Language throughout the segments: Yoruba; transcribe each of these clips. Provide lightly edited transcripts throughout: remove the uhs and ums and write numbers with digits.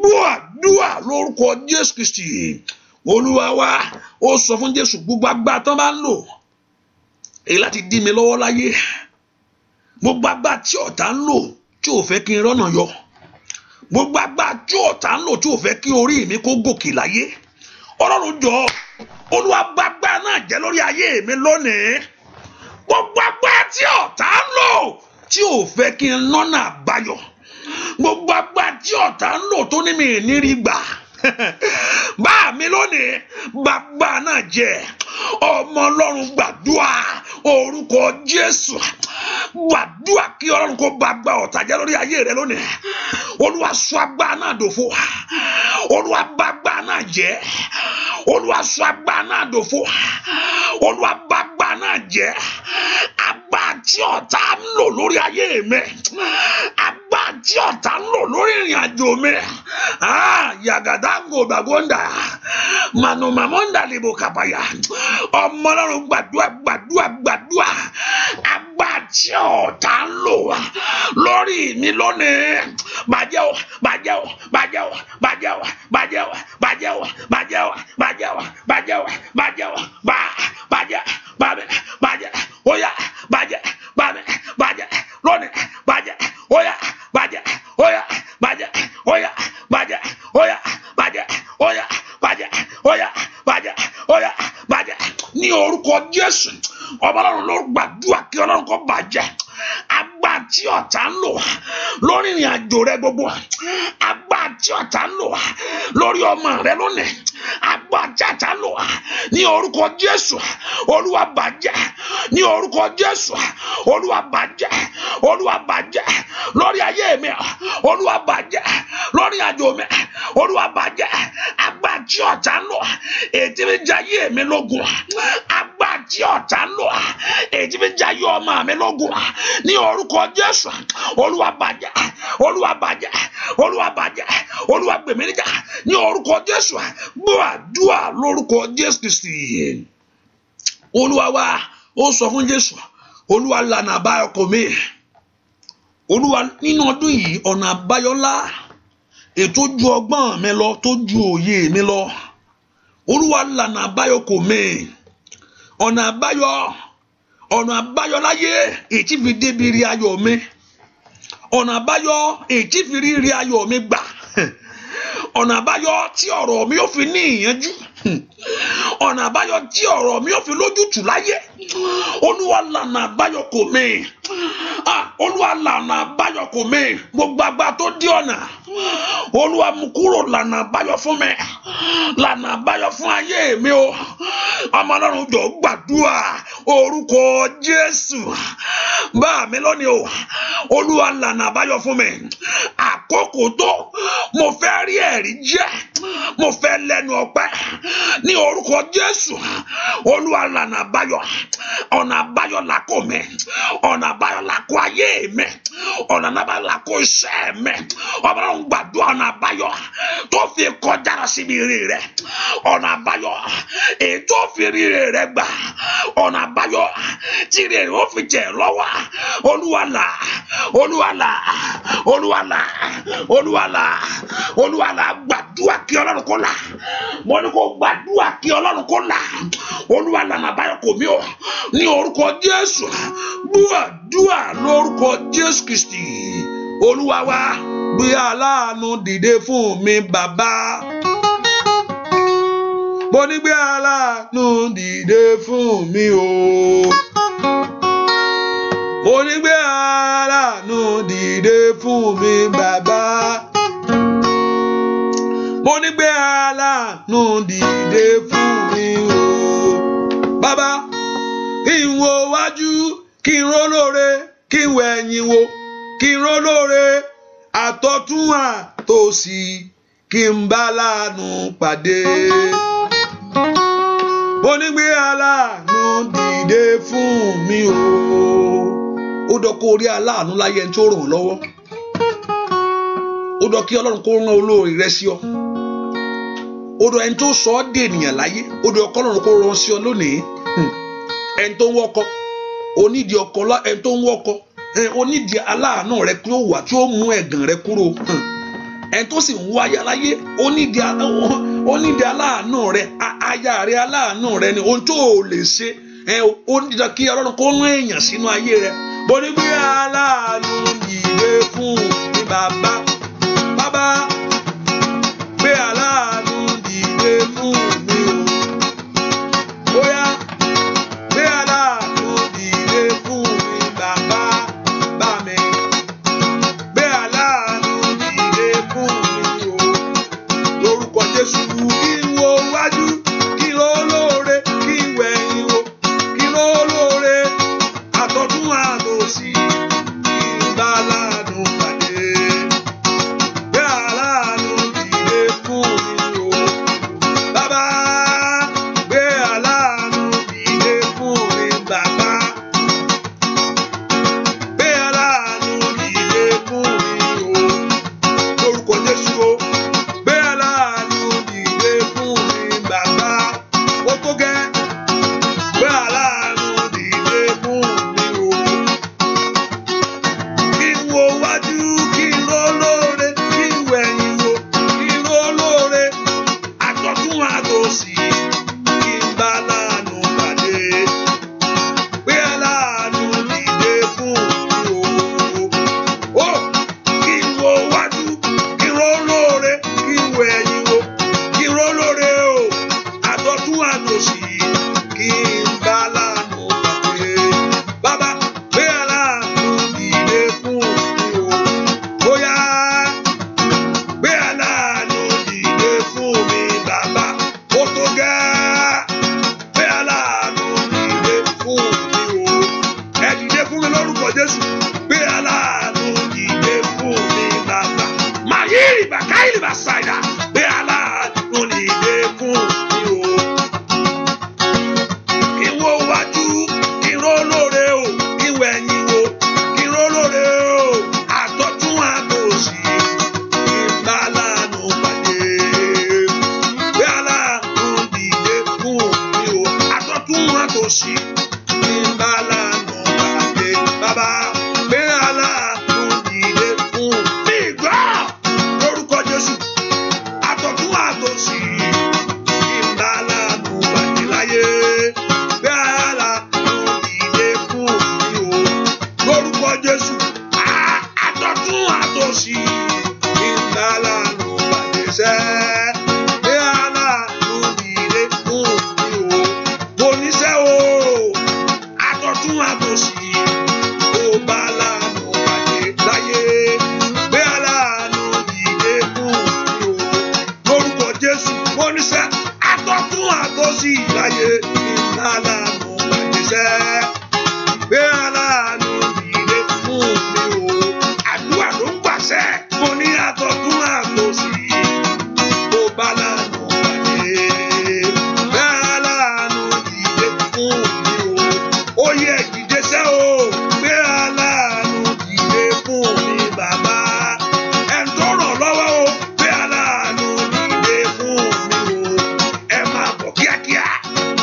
Gbọ́ àdúrà lórúkọ Jésù Kristi Olúwa wa. Ó sọ fún Jésù, gbogbo agbára tán bá ń lò èyí láti dí mi lọ́wọ́ láyé, gbogbo agbára tí ọ̀tá ń lò tí ò fẹ́ kí n rọ́nà yọ, gbogbo agbára tí ọ̀tá ń lò tí ò fẹ́ kí orí mi kó gòkè láyé, Ọlọ́run jọ̀ọ́, Olúwa bà agbára náà jẹ́ lórí ayé mi lónìí. Gbogbo agbára tí ọ̀tá ń lò tí ò fẹ́ kí n lọ́nà àbáyọ, gbogbo agbára tí ọ̀tá ń lò tó ní mi ní rí gbà, bá mi lónìí, bàbá náà jẹ́. Ọmọ Ọlọ́run gbàdúrà orúkọ Jésù, gbàdúrà kí Ọlọ́run kó bá gba ọ̀tá jẹ́ lórí ayé rẹ lónìí. Olúwa sọ agbára náà dòfo, Olúwa bá agbára náà jẹ́, Olúwa sọ agbára náà dòfo, Olúwa bá agbára náà jẹ́. Agbára tí ọ̀tá ń lò lórí ayé mi, agbára tí ọ̀tá ń lò lórí ìrìn àjò mi, yàgàdàngò gbàgbọ́ndà mànùmàmọ́ndà lèbo kàbàyà. Ọmọ Ọlọ́run gbàdúrà gbàdúrà gbàdúrà, agbára tí ọ̀tá ń lò lórí mi lónìí, bàjẹ́ o, bàjẹ́ o, bàjẹ́ o, bàjẹ́ o, bàjẹ́ o, bàjẹ́ o, bàjẹ́ o, bàjẹ́ o, bàjẹ́ o, bàjẹ́ o, bà bàjẹ́, bàbẹ́, bàjẹ́, óyá, bàjẹ́, bàbẹ́, bàjẹ́ lónìí, bàjẹ́, óyá, bàjẹ́, óyá, bàjẹ́, óyá, bàjẹ́, óyá, bàjẹ́, óyá, bàjẹ́, óyá, bàjẹ́, óyá, bàjẹ́. Ní orúkọ Jésù, ọba Ọlọ́run ló gbàdúrà kí Ọlọ́run kó bàjẹ́ agbára tí ọ̀tá ń lò lórí ìrìn àjò rẹ gbogbo, agbára tí ọ̀tá ń lò lórí ọmọ rẹ lónìí, agbára tí ọ̀tá ń lò ní orúkọ Jésù, Olúwa bàjẹ́. Ní orúkọ Jésù, Olúwa bàjẹ́, Olúwa bàjẹ́ lórí ayé mi, Olúwa bàjẹ́ lórí àjò mi, Olúwa bàjẹ́. Agbára tí ọ̀tá ń lò èyí tí ń jayé mi lógun, agbára tí ọ̀tá ń lò èyí tí ń jayé ọmọ mi lógun, ní orúkọ Jésù, Olúwa bàjẹ́, Olúwa bàjẹ́, Olúwa bàjẹ́, Olúwa gbèmí níjà ní orúkọ Jésù. Gbọ́ àdúrà lórúkọ Jésù Kristi Olúwa wa. Ó sọ fún Jésù, Olúwa lànà àbáyọ kò mí. Olúwa, nínú ọdún yìí, ọ̀nà àbáyọ ńlá, ètò ju ọgbọ́n mi lọ, tó ju òye mi lọ, Olúwa lànà àbáyọ kò mí. Ọ̀nà àbáyọ, ọ̀nà àbáyọ láyé èyí fi débi rí ayọ̀ mi, ọ̀nà àbáyọ èyí fi rí rí ayọ̀ mi gbà, ọ̀nà àbáyọ tí ọ̀rọ̀ mi ó fi ní ìyanjú, ọ̀nà àbáyọ tí ọ̀rọ̀ mi ó fi lójútùú láyé. Olúwa lànà àbáyọ kò mí. Olúwa lànà àbáyọ kò mí. Gbogbo agbára tó dí ọ̀nà, Olúwa mú kúrò, lànà àbáyọ fún mi, lànà àbáyọ fún ayé mi o. Ọmọ Ọlọ́run jọ̀ọ́ gbàdúrà orúkọ Jésù. Bá mi lónìí o, Olúwa lànà àbáyọ fún mi. Àkókò tó, mo fẹ́ rí ẹ̀rí jẹ́, mo fẹ́ lẹ́nu ọpẹ́ ní orúkọ Jésù. Olúwa lànà àbáyọ, ọ̀nà àbáyọ làkó mi, ọ̀nà àbáyọ làkó ayé mi, ọ̀nà àbáyọ làkó iṣẹ́ mi. Ọmọ Ọlọ́run gbàdúrà ọ̀nà àbáyọ tó fi kọjá lọ síbi ire rẹ, ọ̀nà àbáyọ èyí tó fi rí ire rẹ gbà, ọ̀nà àbáyọ tí ire rẹ ó fi jẹ lọ́wọ́. Olúwa là, Olúwa là, Olúwa là, Olúwa là, Olúwa là. Gbàdúrà kí Ọlọ́run kó là. Mo ní kó gbàdúrà kí Ọlọ́run kó là. Olúwa lànà àbáyọ kò mí o ní orúkọ Jésù. Gbàdúrà lórúkọ Jésù Kristi Olúwa wa. Gbé aláàánú dìde fún mi bàbá. Mo ní gbé aláàánú dìde fún mi o. Mo ní gbé aláàánú dìde fún mi bàbá. Mo ní gbé aláàánú dìde fún mi o. Bàbá, kí n wo wájú, kí n rólóore, kí n wẹ̀yìn wò, kí n rólóore, àtọ̀tún àtòsì, kí n bá láàánú pàdé. Mo ní gbé aláàánú dìde fún mi o. Ó dọ̀ kó rí aláàánú láyé ẹni tó ràn ọ́ lọ́wọ́. Ó dọ̀ kí Ọlọ́run kó rán olóore rẹ sí ọ. Ó dọ̀ ẹni tó sọ ọ́ dé ènìyàn láyé. Ó dọ̀ kí Ọlọ́run kó rán sí ọ lónìí. Ẹni tó ń wọ́kọ, onídìí ọkọ, ẹni tó ń wọ́kọ, onídìí aláàánú rẹ kí ó wà tí ó mú ẹ̀gàn rẹ kúrò. Ẹni tó sì ń wá aya láyé, ó nídìí aláàánú rẹ, aya rẹ aláàánú rẹ ni. Ohun tó o lè ṣe, ó nídìí kí Ọlọ́run kó rán èèyàn sínú ayé rẹ. Bó ní gbé aláàánú dìde fún mi bàbá, bàbá gbé aláàánú dìde fún mi o. Bóyá gbé aláàánú dìde fún mi bàbá, bá mi. Gbé aláàánú dìde fún mi o. Lórúkọ Jésù, kí n wo wájú, kí n lólóore, kí n wẹ̀yìn wò, kí n lólóore, àtọ̀tún àtòsì, kí n bá aláàánú pàdé. Gbé aláàánú dìde fún mi o. Bàbá, gbé aláàánú dìde fún mi bàbá. Gbé aláàánú dìde fún mi o. Lórúkọ Jésù o. Gbé aláàánú dìde fún mi bàbá. Ó tó gẹ́. Gbé aláàánú dìde fún mi o. Kí n wo wájú, kí n lólóore, kí n wẹ̀yìn wò, kí n lólóore, àtọ̀tún àtòsì, kí n bá aláàánú pàdé. Gbé aláàánú dìde fún mi o. Ó kí n wo wájú, kí n lólóore, kí n wẹ̀yìn wò, kí n lólóore o, àtọ̀tún àtòsì, kí n bá aláàánú pàdé. Bàbá, gbé aláàánú dìde fún mi o. Bóyá gbé aláàánú dìde fún mi bàbá, ó tó gẹ́. Gbé aláàánú dìde fún mi o. Ẹ dìde fún mi lórúkọ Jésù. Gbé aláàánú dìde fún mi bàbá. Màyírì bàkáìlì bàṣàìdà. Gbé aláàánú dìde fún mi o. Kí n wo wájú, kí n rólóore o, kí n wẹ̀yìn wò, kí n rólóore o, àtọ̀tún àtòsì, kí n bá aláàánú pàdé. Gbé aláàánú dìde fún mi o, àtọ̀tún àtòsì, kí n bá aláàánú pàdé. Bàbá, gbé aláàánú dìde fún mi gbọ́ lórúkọ Jésù, àtọ̀tún àtòsì, kí n bá aláàánú pàdé láyé. Gbé aláàánú dìde fún mi o lórúkọ Jésù, àtọ̀tún àtòsì, kí n bá aláàánú pàdé sẹ́. Gbé aláàánú dìde fún mi o, mo níṣẹ́ o, àtọ̀tún àtòsì, kó bá aláàánú pàdé láyé. Gbé aláàánú dìde fún mi o lórúkọ Jésù, mo níṣẹ́, àtọ̀tún àtòsì láyé, kí n bá aláàánú pàdé sẹ́. Gbé aláàánú dìde fún mi o. Àdúrà ló ń gbàṣẹ. Mo ní àtọ̀tún àtòsì, kó bá aláàánú pàdé. Gbé aláàánú dìde fún mi o. Ó yẹ dìde sẹ́ o. Gbé aláàánú dìde fún mi bàbá. Ẹn tó ràn lọ́wọ́ o. Gbé aláàánú dìde fún mi o. Ẹ máa bọ̀ kíákíá.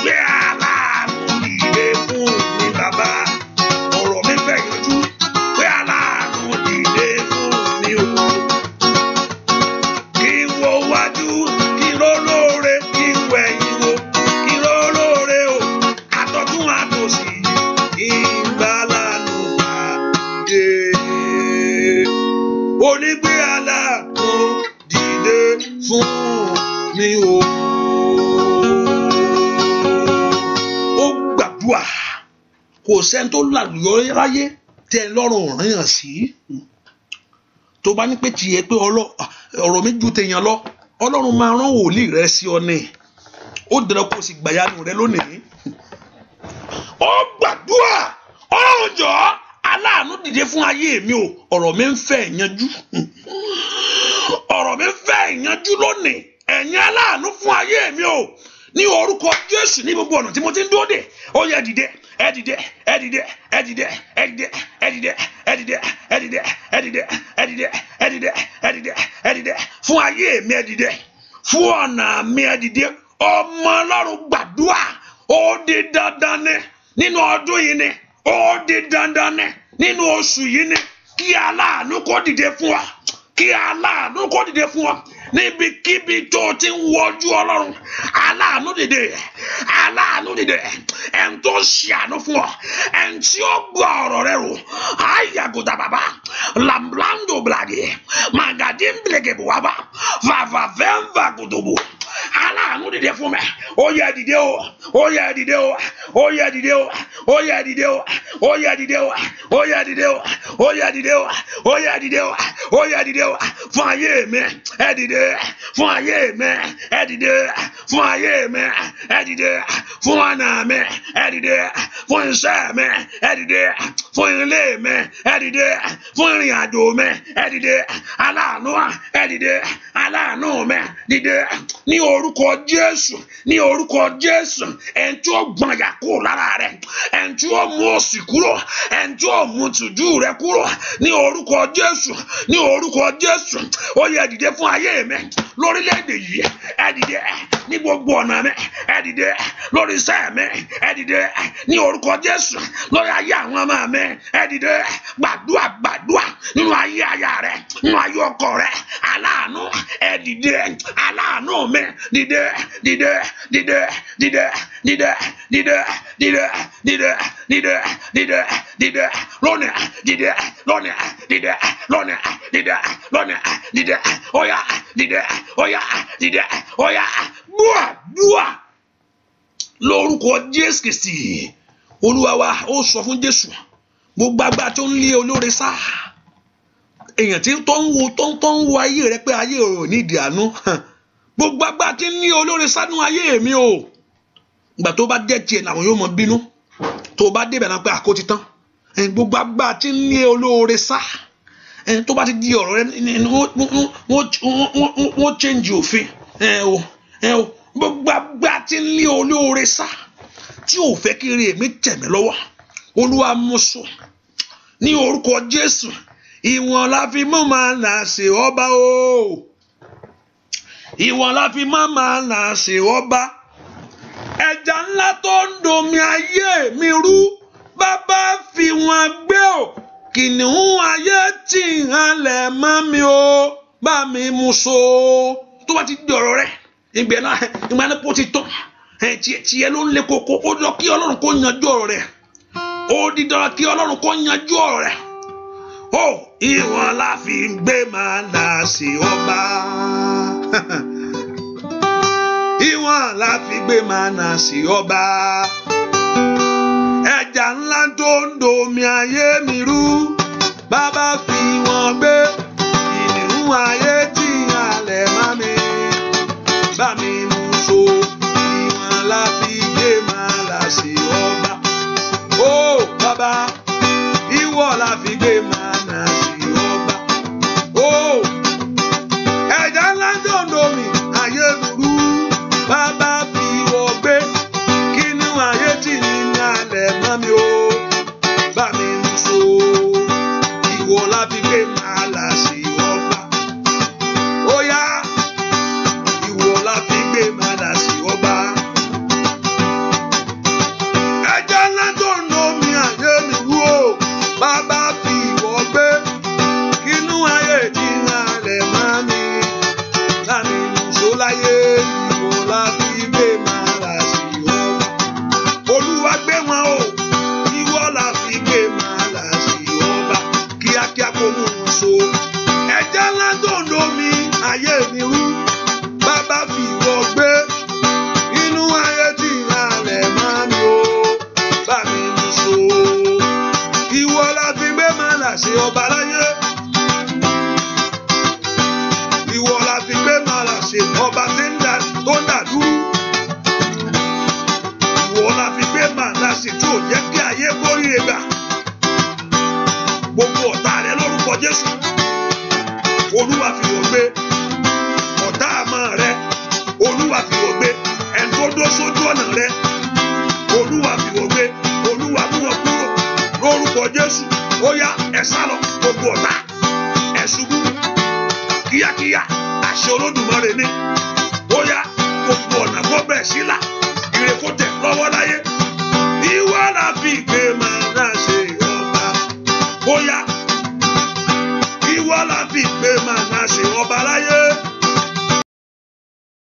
Gbé aláàánú dìde fún mi bàbá. Ọ̀rọ̀ mi fẹ́ yanjú. Gbé aláàánú dìde fún mi o. Kí n wo wájú, kí n rólóore, kí n wẹ̀yìn wò, kí n rólóore o, àtọ̀tún àtòsì, kí n bá aláàánú pàdé. Onígbé aláàánú dìde fún mi o. Ó gbàdúrà, kò sẹ́ni tó làlùyọ láyé tẹ́ ẹ lọ́rùn rìnyàn sí. Tó bá ní pé tiẹ̀ pé ọ̀rọ̀ mi ju tèèyàn lọ, Ọlọ́run máa rán wòlíì rẹ sí ọ ní. Ó dandan kó o sì gbàyanu rẹ lónìí. Ó gbàdúrà, Ọlọ́run jọ̀ọ́, aláàánú dìde fún ayé mi o, ọ̀rọ̀ mi ń fẹ́ ìyanjú. Ọ̀rọ̀ mi ń fẹ́ ìyanjú lónìí. Ẹ̀yin aláàánú fún ayé mi o. Ní orúkọ Jésù, ní gbogbo ọ̀nà tí mo ti ń dúró dè, ó yẹ dìde, ẹ dìde, ẹ dìde, ẹ dìde, ẹ dìde, ẹ dìde, ẹ dìde, ẹ dìde, ẹ dìde, ẹ dìde, ẹ dìde, ẹ dìde, ẹ dìde fún ayé mi, ẹ dìde fún ọ̀nà mi, ẹ dìde. Ọmọ Ọlọ́run gbàdúrà, ó di dandan ni nínú ọdún yìí ni, ó di dandan ni nínú oṣù yìí ni, kí aláàánú kó dìde fún wa, Kí aláàánú kó dìde fún ọ níbikíbi tó o ti ń wojú Ọlọ́run. Aláàánú dìde, aláàánú dìde, ẹn tó ṣàánú fún ọ, ẹn tí ó gbọ́ ọ̀rọ̀ rẹ rò. Ayagoda bàbá lamblando blage magadi mblegebuwaba vavavẹ́nva gudubu. Aláàánú dìde fún mi. Ó yẹ dìde o, ó yẹ dìde o, ó yẹ dìde o, ó yẹ dìde o, ó yẹ dìde o, ó yẹ dìde o, ó yẹ dìde o, ó yẹ dìde o, ó yẹ dìde o fún ayé mi. Ẹ dìde fún ayé mi, ẹ dìde fún ayé mi, ẹ dìde fún ọ̀nà mi, ẹ dìde fún iṣẹ́ mi, ẹ dìde fún ilé mi, ẹ dìde fún ìrìn àjò mi, ẹ dìde aláàánú, ẹ dìde aláàánú mi, dìde ní orúkọ Jésù, ní orúkọ Jésù. Ẹn tí ó gbọ̀n yà kúrò lára rẹ, ẹn tí ó mú òṣì kúrò, ẹn tí ó mú tìjú rẹ kúrò, ní orúkọ Jésù, ní orúkọ Jésù. Ó yẹ dìde fún ayé mi lórílẹ̀‐èdè yìí, ẹ dìde ní gbogbo ọ̀nà mi, ẹ dìde lórí iṣẹ́ mi, ẹ dìde ní orúkọ Jésù lórí ayé àwọn ọmọ mi, ẹ dìde. Gbàdúà gbàdúà nínú ayé aya rẹ, nínú ayé ọkọ rẹ. Aláàánú, ẹ dìde, aláàánú mi dìde, dìde, dìde, dìde, dìde, dìde, dìde, dìde, dìde, dìde, dìde lónìí, dìde lónìí, dìde lónìí, dìde lónìí, dìde, óyá dìde, óyá dìde, óyá. Gbúà gbúà lórúkọ Jésù Kristi Olúwa wa. Ó sọ fún Jésù, gbogbo agbára tó ń lé olóore sá, èèyàn tí tó ń wo tó ń wo ayé rẹ pé ayé rẹ ò ní ìdí àánú, gbogbo agbára tí ń ní olóore sánú ayé mi o. Ìgbà tó bá jẹ́ tiẹ̀ làwọn yóò mọ bínú, tó bá débẹ̀ náà pé àkó ti tán. Gbogbo agbára tí ń ní olóore sá, tó bá ti di ọ̀rọ̀ rẹ wọ́n change òfin. Gbogbo agbára tí ń ní olóore sá tí ò fẹ́ kí ire mi tẹ̀ mí lọ́wọ́, Olúwa mú sùn ní orúkọ Jésù. Ìwọ̀n la fi mú máa là ṣe ọba o, ìwọ̀n la fi mú máa là ṣe ọba. Ẹja ńlá tó ń domi ayé mi rú, bàbá fi wọn gbé o. Kìnìún ayé tí ń halẹ̀ mọ́ mi o, bá mi mú so. Tó bá ti di ọ̀rọ̀ rẹ, ìgbẹ́ náà ìgbà náà kó ti tán. Tiẹ̀ ló ń le koko. Ó lọ kí Ọlọ́run kó yanjú ọ̀rọ̀ rẹ, ó di dandan kí Ọlọ́run kó yanjú ọ̀rọ̀ rẹ. Ó ìwọ̀n la fi gbé máa là sí ọba, ìwọ̀n la fi gbé máa nà sí ọba. Ẹja ńlá tó ń domi ayé mi rú, bàbá fi wọ́n gbé. Kìnìún ayé tí alẹ̀ má mi, bá mi mú so. Ìwọ̀n la fi gbé máa là sí ọba. Ó bàbá, ìwọ la fi gbé máa nà sí ọba. Ó ẹja ńlá tó ń domi ayé mi rú, bàbá fi wọ́n gbé. Kìnìún ayé tí ní alẹ̀ mọ́ mi o, bá mi mú so. Ìwọ la fi gbé máa là sí ọba. Ó yá, ìwọ la fi gbé máa là sí ọba. Ẹja ńlá tó ń domi ayé mi rú o, bàbá fi ìwọ gbé. Kìnìún ayé tí ní alẹ̀ mọ́ mi, bá mi mú so láyé. Ìwọ la fi gbé máa là sí ọba. Olúwa gbé wọn o, ìwọ la fi gbé máa là sí ọba. Kíákíá kó mú wọn so. Ẹja ńlá tó ń domi ayé mi rú, bàbá fi ìwọ gbé. Inú ayé tí ìhàlẹ̀ máa mi o, bá mi mú so. Ìwọ la fi gbé máa là sí ọba láyé. Ìwọ la fi gbé máa là sí ọba tí ń dà tó ń dà dúró. Ìwọ la fi gbé máa là sí tí ò jẹ́ kí ayé kórìíre gbà. Gbogbo ọ̀tá rẹ lórúkọ Jésù, Olúwa fi wọ́n gbé. Ọ̀tá àmọ́ rẹ, Olúwa fi wọ́n gbé. Ẹni tó dó sójú ọ̀nà rẹ, Olúwa fi wọ́n gbé. Olúwa mú wọn kúrò lórúkọ Jésù. Ó yá, ẹ sá lọ gbogbo ọ̀tá, ẹ ṣubú kíákíá. Àṣẹ Olódùmarè ni. Ó yá, gbogbo ọ̀nà kó bẹ̀ sí là, ire kó tẹ̀ lọ́wọ́ láyé. Ìwọ la fi gbé